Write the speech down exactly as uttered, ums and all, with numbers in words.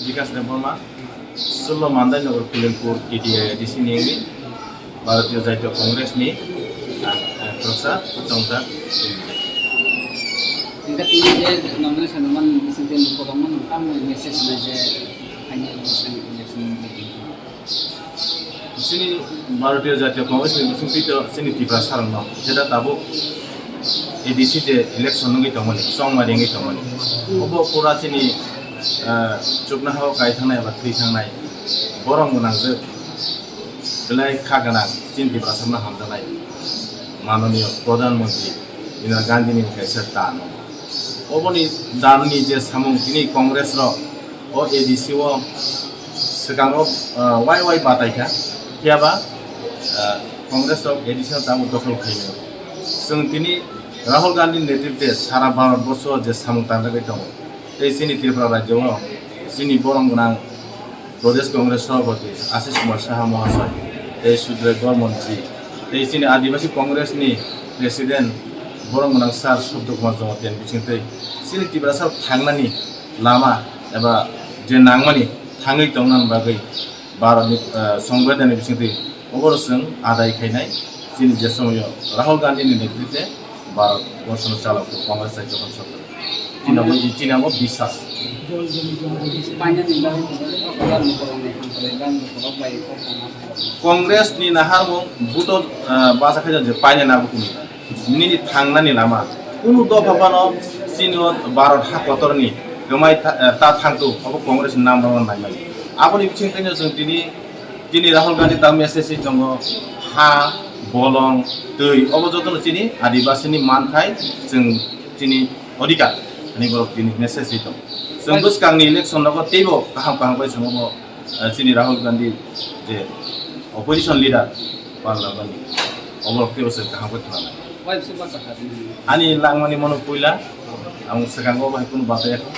Bikash Debbarma, Sullo Mandai Nagar, Kulimpur, T T A D C ni wngwi Bharatiya Jatiya Congress ni, ah, ah, khoroksa chongchak. Hingke tini je nomination man bising tini kwbangma nang tamo message na je final election, election meeting. Chini Bharatiya Jatiya Congress ni bisingtwi to chini Tiprasa rokno jeta tabuk A D C je election wngwi tongmani, chongmani wngwi tongmani. Obo pura chini, ah, chuknohao kai thangnai eba thwi thangnai borok gwnangjwk belai kha gwnang chini Tiprasa no hamjaknai mananiya Pradhan Mantri Indira Gandhi ni kaisa dan. Oboni dan ni je samung tini Congress rok o A D C o swkango, ah, wai wai batai kha, phiya ba, ah, Congress rok A D C no tabuk dokhol khainai. Chwng tini Rahul Gandhi ni netritwe sara Bharat borsho je samung tanjagwi tongo, tei chini Tripura rajyo o chini borom gwnang Pradesh Congress Sabhapati Ashish Kumar Saha Mohasai, tei Sudre Gor Montri, tei chini Adibasi Congress ni President borom gwnang Sir Subdhu Kumar Jamatia ni bisingtwi chini Tiprasa thangnani lama eba je nangmani thangwi tongnani bagwi Bharat ni, eh, Songbidan ni bisingtwi obo chwng adai khainai chini je somoyo Rahul Gandhi ni netritwe Bharat borsono chalok Congress chai tongkha sorkar. Chini abo, chini abo biswas. Painani bagwi Congress ni naharmung buto, eh, bacha khaijak je painani abo kunu. Nini thangnani lama. Kunu dopha phano chini o Bharat ha kotorni kwmai ta, eh, ta thangthu, abo Congress ni number one naimani. Aboni bisingtwino chwng tini, tini Rahul Gandhi ta message tongo, ha, bolong, twi, obo jotono chini Adibasini manthai, chwng chini odhikar, ani borok tini message tongo. Chwng bwskangni election nogo teibo kaham kaham bai chwng obo, eh, chini Rahul Gandhi je opposition leader, Parliament ni, oborok teibo chwng kaham khe khwnanai. Ani langmani mano puila, ang swkango bai kunu bataya kho.